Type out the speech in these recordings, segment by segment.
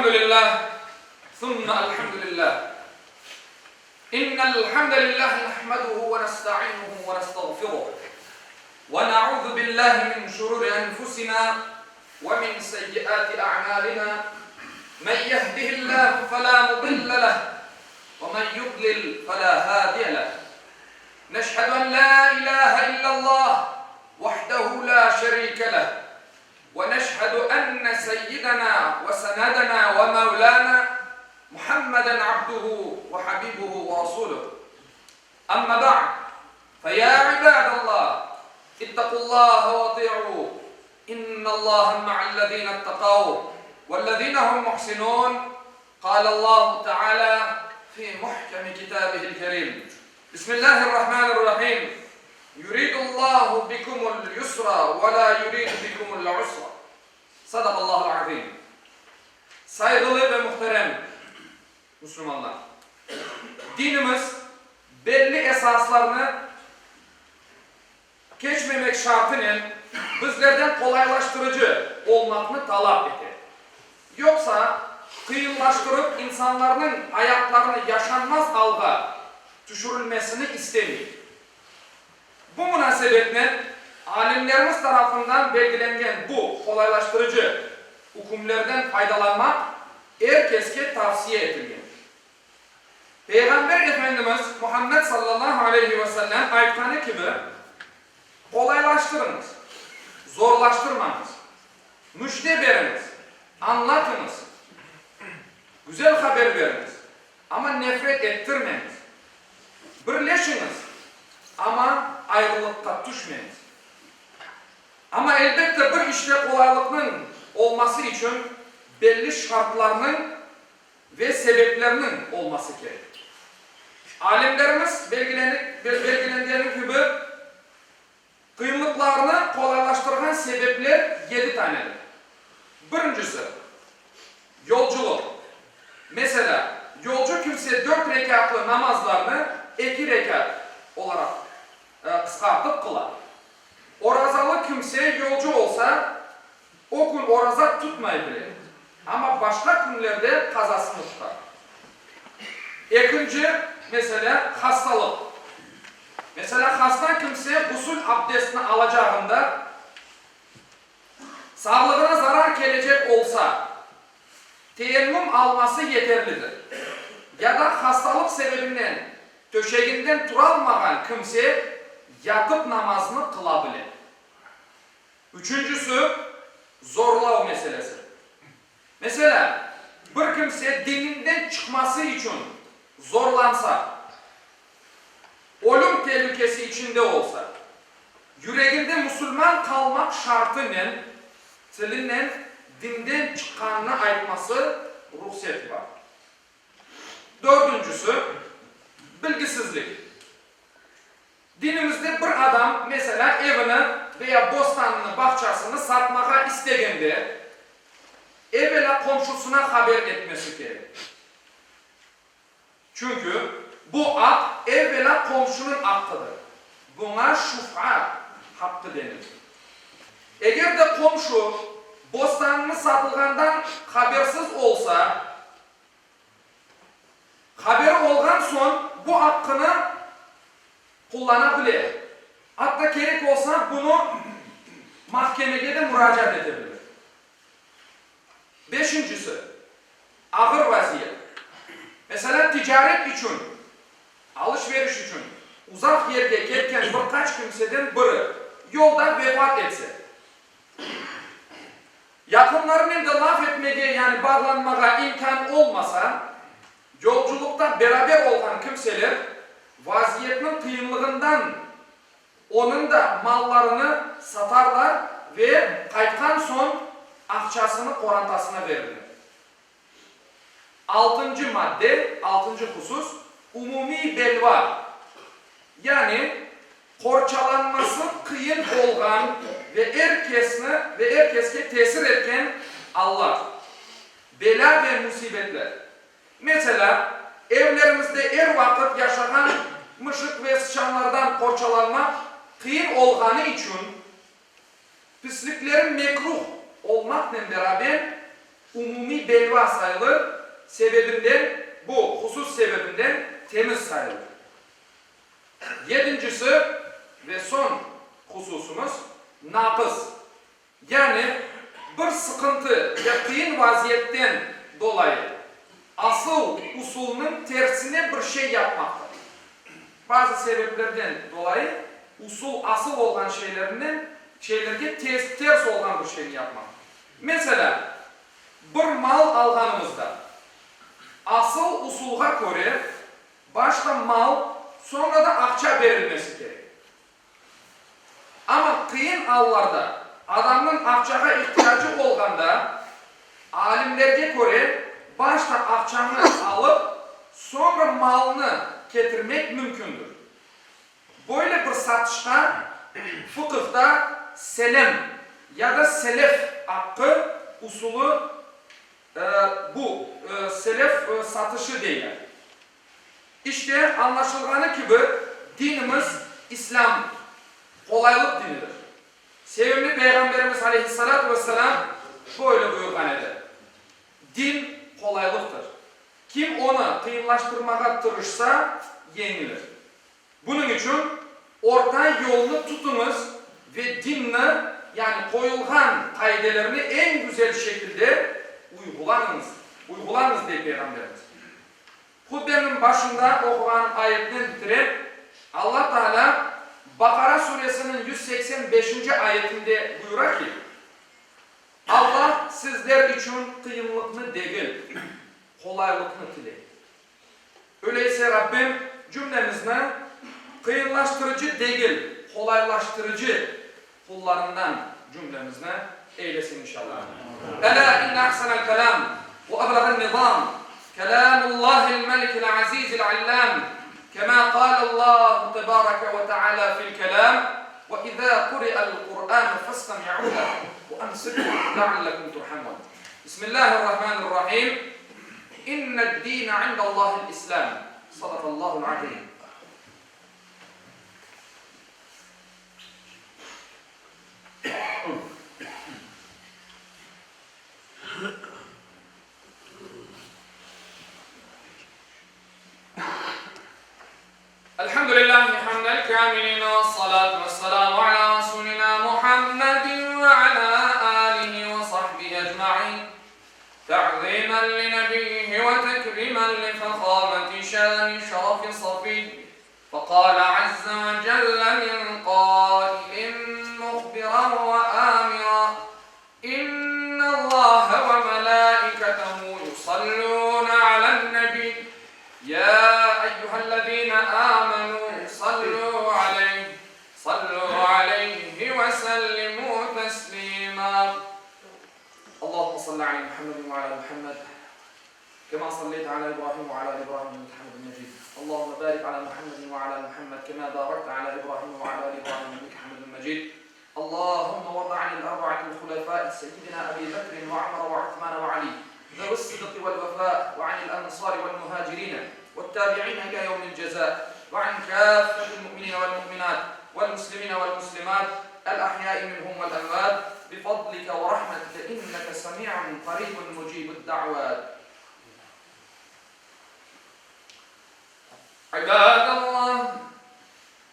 Elhamdülillah, sümme elhamdülillah. İnnel hamdelillah nahmeduhu ve nestainuhu ve nestağfiruh. Ve na'uzu billahi min şururi enfusina ve min seyyiati a'malina. Men yehdihillahu felâ mudille leh ve men yudlil felâ hâdiye leh. Neşhedü en lâ ilâhe illallah vahdehu lâ şerîke leh ve neşhedü enne seyyidena ve senedena ve mevlâna Muhammeden abduhu ve habibuhu ve rasuluh. Amma ba'd, fe yâ ibâdallah, ittaqullâhe ve ati'û, innallâhe ma'allezîne ittekav vellezîne hum muhsinûn, kâlallâhu teâlâ fî muhkemi kitâbihil kerîm. Bismillâhirrahmânirrahîm. Yuridullahu bikumul yusra ve lâ yuridu bikumul usra. Sadakallahul azim. Sayğılı ve muhterem musulmanlar! Dinimiz belli esaslarnı keçmemek şartınen bizlerden qolaylaştırıcı olmaqnı talap ete. Yoqsa, qıyınlaştırıp insanlarnıñ ayatlarını yaşanmaz alğa tüşürilmesini istemey. Bu munasebetnen alimlerimiz tarafından belgilengen bu qolaylaştırıcı ükümlerden faydalanmaq er keske tavsiye etilgen. Peyğamber Efendimiz Muhammed sallallahu aleyhi ve sellem aytqanı kibi, Qolaylaştırıñız, zorlaştırmañız, müjde beriñiz, añlatıñız, güzel haber beriñiz, amma nefret ettirmeñiz. Birleşiñiz, amma ayrılıqqa tüşmeñiz. Amma, elbette, bir işte qolaylıqnıñ olması içün belli şartlarnıñ ve sebeplerniñ olması kerek. Alimlerimiz belgilengeni kibi, qıyınlıqlarnı qolaylaştırğan sebepler yedi tanedir. Birincisi, yolculıq. Meselâ, yolcu kimse dört rekâtlı namazlarnı eki rekât olaraq qısqartıp qıla. Orazalı kimse yolcu olsa, o kün oraza tutmay bile, amma başqa künlerde qazasını tutar. Ekinci mesele, hastalıq. Meselâ, hasta kimse ğusül abdestini alacağında, sağlığına zarar kelecek olsa, teyemmüm alması yeterlidir. Ya da hastalıq sebebinden töşeginden turalmağan kimse yatıp namaznı qıla bile. Üçüncisi, zorlav meselesi. Meselâ, bir kimse dininden çıqması içün zorlansa, ölüm telükesi içinde olsa, yüreginde musulman qalmaq şartınen tilinen dinden çıqqanını aytması ruhset bar. Dördüncisi, bilgisizlik. Dinimizde bir adam, meselâ, evini veya bostanını, bağçasını satmağa istegende, evelâ qomşusına haber etmesi kerek. Çünki bu aq evvelâ qomşunıñ aqqıdır. Buña şuf'a haqqı denilir. Eger de qomşu bostanını satılğandan habersiz olsa, Haberi olğan soñ bu aqqını qullana bile, atta kerek olsa bunı mahkemege de muracaat ete bilir. Beşincisi, ağır vaziyet. Meselâ, ticaret içün, alış-veriş içün uzaq yerge ketken bir qaç kimseden biri yolda vefat etse, Yaqınlarınen de laf etmege, yani bağlanmağa imkân olmasa, yolculıqta beraber olğan kimseler vaziyetniñ qıyınlığından onıñ da mallarını satarlar ve qaytqan soñ aqçasını qorantasına verirler. Altıncı madde, altıncı husus, umumiy belva, yani qorçalanması qıyın olğan ve er kesni ve er keske tesir etken allar, belâ ve müsibetler. Meselâ, evlerimizde er vaqıt yaşağan mışıq ve sıçanlardan qorçalanmaq qıyın olğanı içün, Pislikleri mekruh olmaqnen beraber, Umumiy belva sayılır, sebebinden, bu husus sebebinden temiz sayılır. Yedincisi ve soñ hususımız, naqıs, yani bir sıqıntı ve qıyın vaziyetten dolayı asıl usulnıñ tersine bir şey yapmaqtır. Bazı sebeplerden dolayı usul asıl olğan şeylerinden şeylerge ters olğan bir şeyni yapmaq. Meselâ, bir mal alğanımızda, asıl usulğa köre, başta mal, soñra da aqça berilmesi kerek. Amma qıyın allarda, adamnıñ aqçağa ihtiyacı olğanda, alimlerge köre, başta aqçanı alıp, soñra malnı ketirmek mümkündir. Böyle bir satışqa fıqıhta selem ya da selef aqqı usulı, bu, selef satışı deyler. İşte, añlaşılğanı kibi, dinimiz, İslâm, qolaylıq dinidir. Sevimli Peyğamberimiz aleyhissalâtu vesselâm böyle buyurğan edi, Din, qolaylıqtır. Kim onı qıyınlaştırmağa tırışsa, yeñilir. Bunıñ içün orta yolnı tutuñız ve dinni, yani qoyulğan qaidelerni eñ güzel şekilde uyğulanıñız, uyğulañız, dey Peyğamberimiz. Hutbemniñ başında oquğanım ayetnen bitirem, Alla Taalâ Baqara suresiniñ 185-nci ayetinde buyura ki, Alla sizler içün qıyınlıqnı degil, qolaylıqnı tiley. Öyleyse Rabbim cümlemizni qıyınlaştırıcı degil, qolaylaştırıcı qullarından cümlemizni eylesin inşallah. Elâ inne ahsenel kelâm ve eblağen nizâm kelâmullâhil melikil azîzil allâm kemâ kâlellâhu tebâreke ve teâlâ fil kelâm ve izâ kuri'el Kur'ânu festemi'û leh ve ansitû leallekum turhamûn. Bismillâhirrahmânirrahîm. İnned-dîne indallâhil-İslâm. Sadakallâhul azîm. Elhamdülillahi hamdel kâmilin vessalâtu vesselâmu alâ rasûlinâ Muhammedin ve alâ âlihi ve sahbihi ecmaîn. Te'zîmen li nebiyyihi ve tekrîmen li fehâmeti şâni şerefi safiyy. Feqâle azze ve celle min qâilin muhbiran ve âmiran, İnnallâhe ve melâiketehu yusallûne alen-nebiy, yâ eyyühellezîne âmenû sallû aleyh, sallû aleyhi ve sellimû teslîmâ. Allahümme salli alâ Muhammedin ve alâ Muhammed, kemâ salleyte alâ İbrahim ve alâ ali İbrahim inneke hamidun mecid. Allahümme bârik alâ Muhammedin ve alâ Muhammed, kemâ bârekte alâ İbrahim ve alâ ali İbrahim inneke hamidun mecid. Allahümme varda anil arba'atil hulefâi seyyidina Ebi Bekrin ve Umera ve Uthmane ve Ali, zevi's-sıdqi vel-vefâ ve anil ensâri vel-muhâcirîne ve't-tâbi'îne ilâ yevmil cezâ ve an kâffetil mu'minîne vel-mu'minât vel-muslimîne vel-muslimât el-ahyâi minhum vel-emvât bifadlike ve rahmetike inneke semî'un qarîbun mucîbud-da'vât. İbâdallah,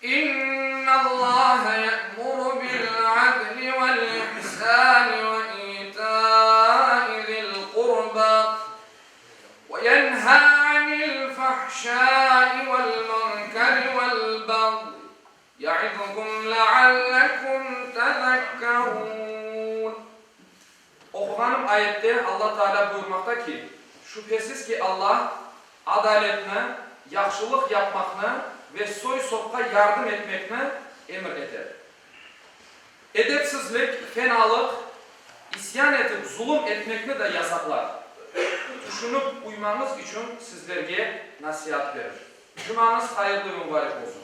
İnnallâhe ye'muru bil-'adli vel-ihsâni ve îtâi zil-qurbâ ve yenhâ 'anil-fahşâi vel-munkeri vel-bagyi ye'izkum le'allekum tezekkerûn. Oquğanım ayette Alla Taalâ buyurmaqta ki, Şübhesiz ki, Alla adaletni, yahşılıq yapmaqnı ve soy-sopqa yardım etmekni emir eter. Edepsizlik, fenalıq, isyan etip zulum etmekni de yasaqlar. Tüşünip uymañız içün sizlerge nasiat berir. Cumañız hayırlı ve mubarek olsun.